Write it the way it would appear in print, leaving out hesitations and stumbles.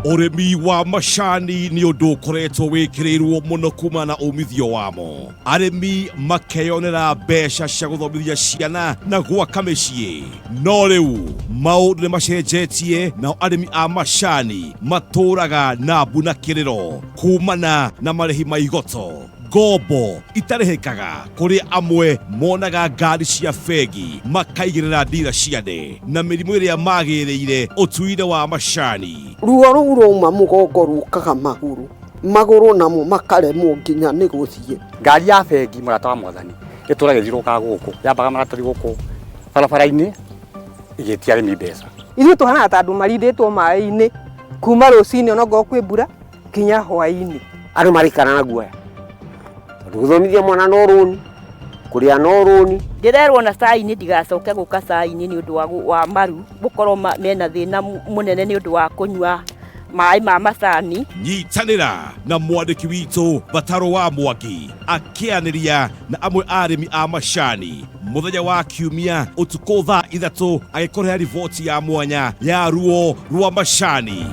Ũrĩmi wa macani nĩ ũndũ ũkoretwo wĩkĩrĩirwo mũno kumana na umithio wamo. Arĩmi makeyonera mbeca cia gũthomithia ciana na gwaka mĩciĩ. No rĩu maũndũ nĩ macenjetie nao arĩmi a macani matũraga na mbu na kĩrĩro kumana na marĩhi ma igoto. Ngombo itarĩhĩkaga kũrĩ amwe monaga ngari cia bengi makaigĩrĩra ndira ciande na mĩrimũ ĩrĩa magĩrĩire ũtuire wa macani. Ruo rũu rwauma mũgongo rũkaga magũrũ, magũrũ namo makaremwo nginya nĩ gũthiĩ. Ngari ya bengi mũrata wa mwathani ĩtũraga ĩthiũrũrũkaga gũkũ, yambaga maratathi gũkũ barabara-inĩ ĩgĩtia arĩmi mbeca. Ithuĩ tũhanaga ta andũ marindĩtwo maĩ-inĩ kuma rũcinĩ onokorwo kwĩ mbura nginya hwaĩ-inĩ. Andũ maraikara na guoya tondũ gũthomithia mwana no rũni, kũrĩa no rũni. Ndĩrerwo na cai-inĩ ndigacoke gũka cai-inĩ nĩ ũndũ wa maru gũkorwo mena thĩna mũnene nĩ ũndũ wa kũnyua maĩ ma macani. Nyitanĩra na mwandĩki witũ Batarũ wa Mwangi akĩaranĩria na amwe a arĩmi a macani mũthenya wa Kiumia ũtukũ thaa 3 agĩkũrehe riboti ya mwanya ya ruo rwa macani.